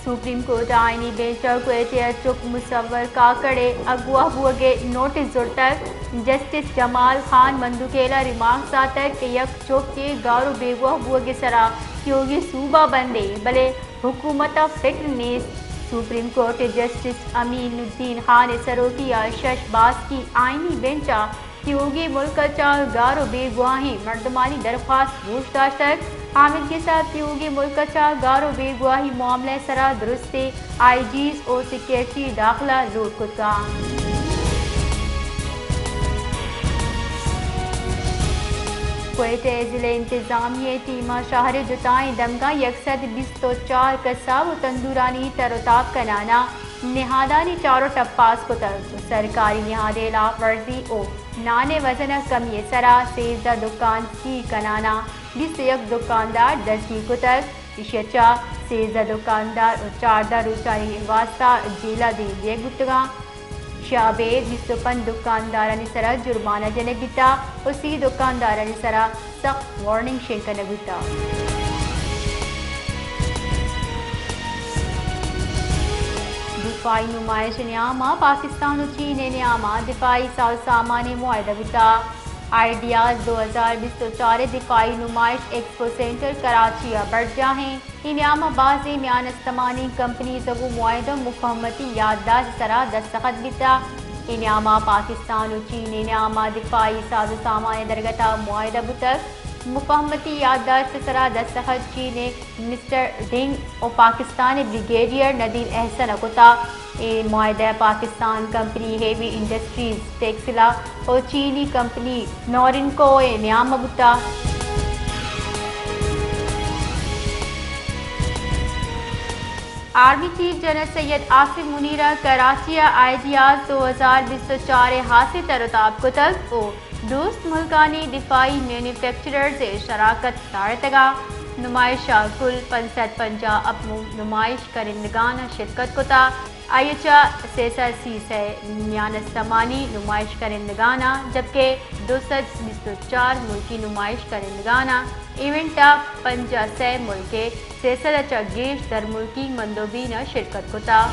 Supreme court ءِ آئینی بینچ ءَ کوئٹہ ءِ چک مصور کاکڑ ءِ اغوا بوگ ءِ نوٹس زرتگ۔ جسٹس جمال خان مندوکیل ءَ ریمارکس داتگ کہ یک چکے گار ءُ بیگواہ بوگ ءِ سرا تیوگیں سوب ءَ بندے، بلے حکومت ءَ فکر نیست۔ سپریم کورٹ ءِ جسٹس امین الدین خان ءِ سروکی ءَ شش باسکی آئینی بینچ ءَ تیوگیں ملک ءَ چہ گار ءُ بیگواھیں مردمانی درخواست گوش داشتگ۔ حامد گس ءَ تیوگیں ملک ءَ چہ گار ءُ بیگواھی معاملہ ءِ سرا درستیں آئی جیز ءُ سیکرٹری داخلہ لوٹ کتگ۔ کوئٹہ ءِ ضلع انتظامیہ ءِ ٹیم ءَ شھر ءِ جتائیں دمگاں یک سد بیست ءُ چار کساب ءُ تندورانی تر ءُ تاب کنان ءَ نھادانی چار ءُ ٹپاس کتگ ءُ سرکاری نھاد ءِ ھلاپ ورزی ءُ نان ءِ وزن ءِ کمی ءِ سرا سیزدہ دکان سیل کنان ءَ بیست ءُ یک دکاندار دزگیر کتگ۔ ایشی ءَ چہ سیزدہ دکاندار ءُ چاردہ روچانی واستا جیل ءَ دیم دیگ بوتگ اَنت۔ ایشی ءَ ابید بیست ءُ پنچ دکاندارانی سرا جرمانہ جنگ بیتگ ءُ سی دکاندارانی سرا سخت وارننگ شنگ کنگ بوتگ۔ دفاعی نمائش ءِ نیام ءَ پاکستان ءُ چین ءِ نیام ءَ دفاعی ساز ءُ سامان ءِ معاہدہ بوتگ۔ آئیڈیاز دو ھزار بیست ءُ چار ءِ دفاعی نمائش ایکسپو سینٹر کراچی ءَ برجاہ اِنت۔ اے نیام ءَ بازیں میان استمانی کمپنیز ءَ گوں معاہدہ ءُ مفاہمتی یادداشت ءِ سرا دستخط بیتگ۔ اے نیام ءَ پاکستان ءُ چین ءِ نیام ءَ دفاعی ساز ءُ سامان ءِ درگت ءَ معاہدہ بوتگ۔ مفاہمتی یادداشت ءِ سرا دستخط چین ءِ مسٹر ڈنگ ءُ پاکستان ءِ بریگیڈیئر ندیم احسن ءَ کتگ۔ اے معاہدہ ءَ Pakistan company heavy industries Taxila ءُ چینی کمپنی نورینکو ءِ نیام ءَ بوتگ۔ آرمی چیف جنرل سید آصف منیر ءَ کراچی ءَ آئیڈیاز دو ھزار بیست ءُ چار ءِ ھاسیں تر ءُ تاب کتگ ءُ دوست ملکانی دفاعی مینوفیکچررز ءِ شراکت ساڑتگ۔ نمائش ءَ کل پنچ سد پنجاہ اپ نمائش کنندگان ءَ شرکت کتگ۔ آئی ءَ چہ سئے سد سی سئے میان استمانی نمائش کنندگان ءَ، جبکہ دو سد بیست ءُ چار ملکی نمائش کنندگان ءَ۔ ایونٹ ءَ پنجاہ سئے ملک ءِ سئے سد ءَ چہ گیش درملکی مندوبین ءَ شرکت کتگ۔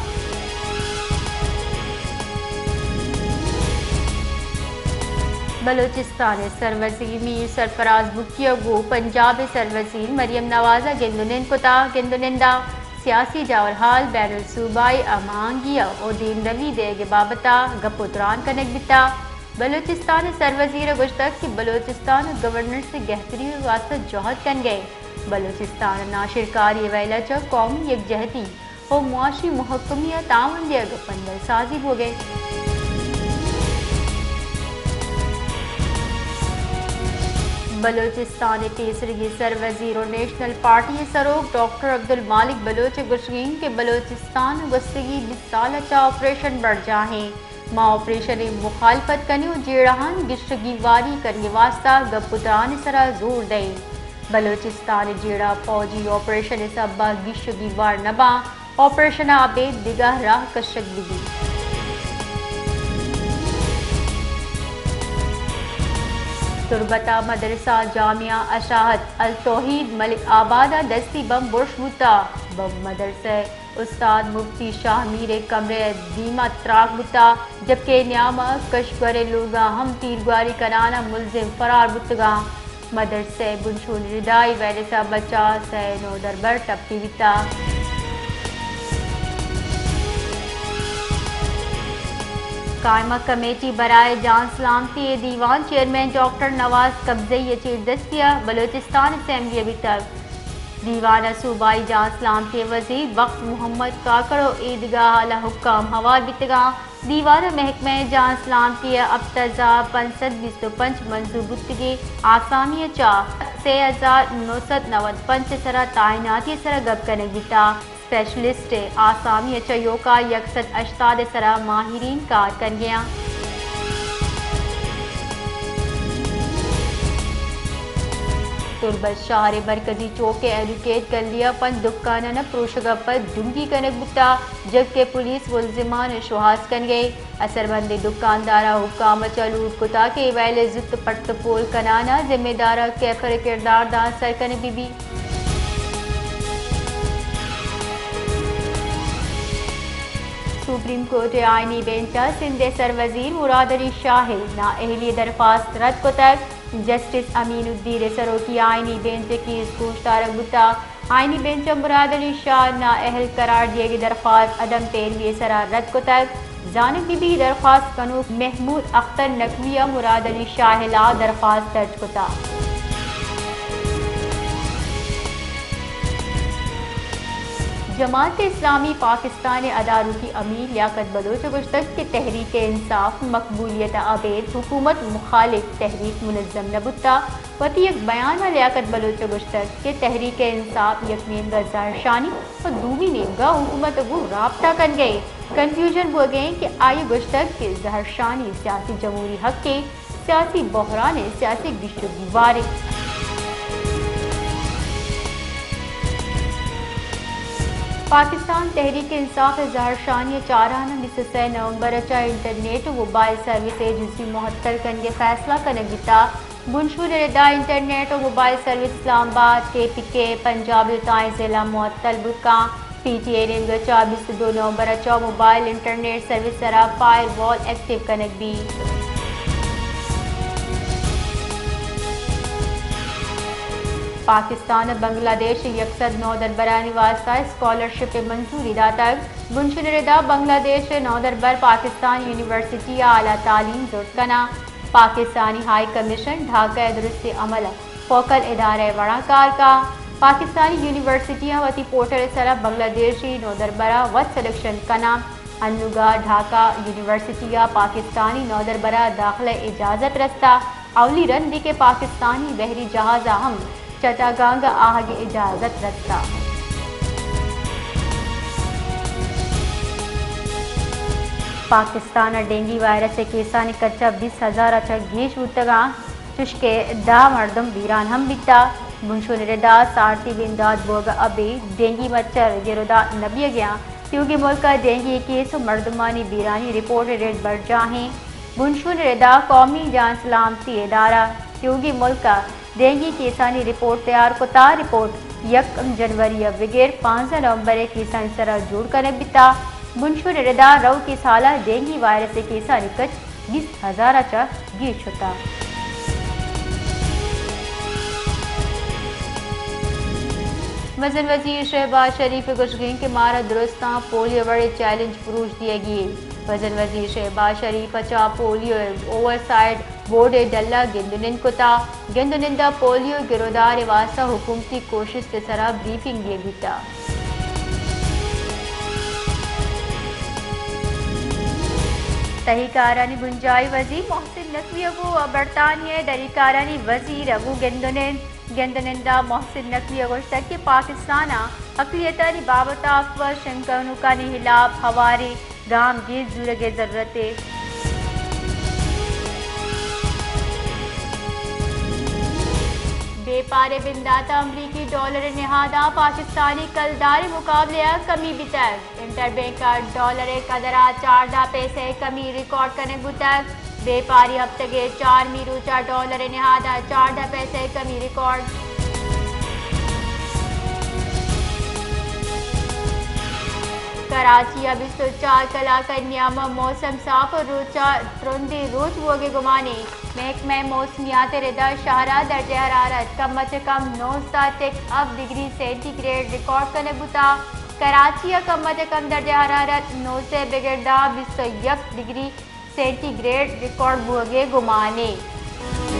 بلوچستان ءِ سروزیر میر سرفراز بگٹی ءَ گوں پنجاب ءِ سروزیر مریم نواز ءَ گند ءُ نند کتگ۔ گند ءُ نند ءَ سیاسی جاورھال، بین الصوبائی ہم آہنگی ءُ دیمروی دئیگ ءِ بابت ءَ گپ ءُ تران کنگ بیتگ۔ بلوچستان ءِ سروزیر ءَ گوشتگ کہ بلوچستان ءَ گورننس ءِ گہتری ءِ واستہ جہد کنگ ءَ اِنت۔ بلوچستان ءَ ناشرکاری ءِ ویل ءَ چہ قومی یکجہتی ءُ معاشی مھکمی ءَ تعاون دیگ ءِ پندل سازی بوگ ءَ اِنت۔ بلوچستان ءِ پیسریگیں سروزیر ءُ نیشنل پارٹی ءِ سروک ڈاکٹر عبدالمالک بلوچ ءِ گوشگ اِنت کہ بلوچستان ءَ گوستگیں بیست سال ءَ چہ آپریشن برجاہ اِنت۔ ما آپریشن ءِ مخالفت کنیں ءُ جیڑہاں گیش ءُ گیواری کنگ ءِ واستہ گپ ءُ تران ءِ سرا زور دئیں۔ بلوچستان ءِ جیڑہ فوجی آپریشن ءِ سبب ءَ گیش ءُ گیوار نہ باں، آپریشن ءَ ابید دگہ راہ کشگ بہ بیت۔ تربت ءَ مدرسہ جامعہ اشاعت التوحید ملک آباد ءَ دستی بمب برش بوتگ۔ بمب مدرسہ ءِ استاد مفتی شاہ میر ءِ کمرہ ءِ دیم ءَ تراک بوتگ، جبکہ نیام ءَ کشور ءِ لوگاں ہم تیرگواری کنان ءَ ملزم فرار بوتگ اَنت۔ مدرسہ ءِ بنشون ردائی ویل ءِ سبب ءَ چہ سئے نودربر ٹپی بیتگ۔ قائمہ کمیٹی برائے جان سلامتی ءِ دیوان چیئرمین ڈاکٹر نواز کبزئی ءِ چیردستی ءَ بلوچستان اسمبلی ءَ بیتگ۔ دیوان ءَ صوبائی جان سلامتی ءِ وزیر بخت محمد کاکڑ ءُ ایدگہ اعلی حکام ہوار بیتگ اَنت۔ دیوان ءَ محکمہ جان سلامتی ءِ ہپت ہزار پنچ سد بیست ءُ پنچ منظور بوتگیں آسامی ءَ چہ سئے ہزار نو سد نود ءُ پنچ ءِ سرا تعیناتی ءِ سرا گپ کنگ بیتگ۔ اسپیشلسٹ ءِ آسامی ءَ چہ ایوکا یک سد ہشتاد ءِ سرا ماہرین کار کنگ ءَ اَنت۔ تربت شہر ءِ مرکزی چوک ءِ ایڈوکیٹ گلی ءَ پنچ دکاناں پروشگ ءَ پد جنگی کنگ بوتگ، جبکہ پولیس ملزمان ءِ شوہاز کنگ ءَ اثرمندیں دکاندار ءَ حکام ءَ چہ لوٹ کتگ کہ اے ویل ءِ زوت پٹ ءُ پول کنان ءَ ذمہ دار ءَ کیفر ءِ کردار داں سر کنگ بہ بیت۔ سپریم کورٹ ءِ آئینی بینچ ءَ سندھ ءِ سروزیر مراد علی شاہ ءِ نااہلی ءِ درخواست رد کتگ۔ جسٹس امین الدین ءِ سروکی آئینی بینچ ءِ کیس گوش دارگ بوتگ۔ آئینی بینچ ءَ مراد علی شاہ ءِ نااہل قرار دیگ ءِ درخواست عدم پیروی ءِ سرا رد کتگ۔ زانگ بہ بیت، درخواست کنوک محمود اختر نقوی ءَ مراد علی شاہ ءِ ہلاپ ءَ درخواست درج کتگ۔ جماعت اسلامی پاکستان ءِ ادارکی امیر لیاقت بلوچ ءَ گوشتگ کہ تحریک انصاف مقبولیت ءَ ابید حکومت مخالف تحریک منظم نہ بوتگ۔ وتی یک بیان ءَ لیاقت بلوچ ءَ گوشتگ کہ تحریک انصاف یک نیمگا زہرشانی و دومی نیمگا حکومت ءَ گوں رابطہ کنگ ءَ انت۔ کنفیوژن بوگ ءَ انت کہ آئی ءَ گوشتگ کہ زہرشانی سیاسی جمہوری حق ءِ سیاسی بحران ءِ سیاسی گیش و گیوارے۔ پاکستان تحریک انصاف ءِ زہرشانی ءِ چاران ءَ بیست و سئے نومبر ءَ چہ انٹرنیٹ و موبائل سروس ءِ جزوی معطل کنگ ءِ فیصلہ کنگ بیتگ۔ بنشون ءِ ردا انٹرنیٹ و موبائل سروس اسلام آباد، کے پی کے، پنجاب ءِ تہائیں ضلع معطل بوت کنت۔ پی ٹی آئی ءِ نیمگ ءَ چہ بیست و دو نومبر ءَ چہ موبائل انٹرنیٹ سروس ءِ سرا فائر وال ایکٹیو کنگ بیت۔ پاکستان ءَ بنگلہ دیش ءِ یک سد نودربرانی واستہ اسکالرشپ ءِ منظوری داتگ۔ بنشون ءِ ردا بنگلہ دیش ءِ نودربر پاکستانی یونیورسٹی ءَ اعلی تعلیم زرت کناں۔ پاکستانی ہائی کمیشن ڈھاکہ ءَ درستیں عمل ءِ فوکل ادارہ ءِ وڑا کار کنت۔ پاکستانی یونیورسٹیاں وتی پورٹل ءِ سرا بنگلہ دیشی نودربراں وت سلیکشن کناں۔ انوگا ڈھاکہ یونیورسٹی ءَ پاکستانی نودربر ءَ داخلہ ءِ اجازت رستہ۔ اولی رندے کہ پاکستانی بحری جہاز ءَ ہم چٹاگانگ ءَ آہگ ءِ اجازت رستہ۔ پاکستان ءَ ڈینگی وائرس ءِ کیسانی کچ ءَ بیست ہزار ءَ چہ گیش بوتگ انت، چوشکہ دہ مردم بیران ہم بیتگ۔ بنشون ءِ ردا سارتی بندات بوگ ءَ ابید ڈینگی مچھر گرودات نہ بیگ ءَ انت۔ تیوگیں ملک ءَ ڈینگی ءِ کیس و مردمانی بیرانی رپورٹ ءِ رد برجاہ انت۔ بنشون ءِ ردا قومی جان سلامتی ادارہ تیوگیں ملک ءَ ڈینگی کیسانی رپورٹ تیار کتگ۔ رپورٹ یکم جنوری ءَ بگر پانزدہ نومبر ءَ کیسانی سرا جوڑ کنگ بیتگ۔ بنشون ءِ ردا روکی سال ءَ ڈینگی وائرس ءِ کیسانی کچ بیست ہزار ءَ چہ گیش شتگ۔ مزن وزیر شہباز شریف ءِ گوشگ انت کہ مارا درستاں پولیو ءِ وڑیں چیلنج پروش دیگی انت۔ مزن وزیر شہباز شریف ءَ چہ پولیو ءِ اوور سائٹ بورڈ ءِ ڈل ءَ گند و نند کتگ۔ گند و نند ءَ پولیو ءِ گرودار ءِ واستہ حکومتی کوشست ءِ سرا بریفنگ دیگ بیتگ۔ تہی کارانی بنجاہی وزیر محسن نقوی ءَ گوں برطانیہ ءِ دری کارانی وزیر ءَ گوں گند و نند۔ گند و نند ءَ محسن نقوی ءَ گوشتگ کہ پاکستان ءَ اقلیتانی بابت ءَ افواہ شنگ کنوکانی ہلاپ ہواریں گام گیج زورگ ءِ ضرورت ءَ۔ بیپار ءِ بندات ءَ امریکی ڈالر ءِ نہاد ءَ پاکستانی کلدار ءِ مقابلہ ءَ کمی بیتگ۔ انٹر بینک ءَ ڈالر ءِ قدر ءَ چاردہ پیسہ ءِ کمی ریکارڈ کنگ بوتگ۔ بیپاری ہپتگ ءِ چارمی روچ ءَ ڈالر ءِ نہاد ءَ چاردہ پیسہ ءِ کمی ریکارڈ۔ کراچی ءَ بیست و چار کلاک ءِ نیام ءَ موسم صاف ءُ روچ ءَ ترندیں روچ بوگ ءِ گمان انت۔ محکمہ موسمیات ءِ رد ءَ شہر ءَ درجہ حرارت کم ءَ چہ کم نوزدہ ٹک ہفت ڈگری سینٹی گریڈ ریکارڈ کنگ بوتگ۔ کراچی ءَ کم ءَ چہ کم درجہ حرارت نوزدہ بگر داں بیست ءُ یک ڈگری سینٹی گریڈ ریکارڈ بوگ ءِ گمان انت۔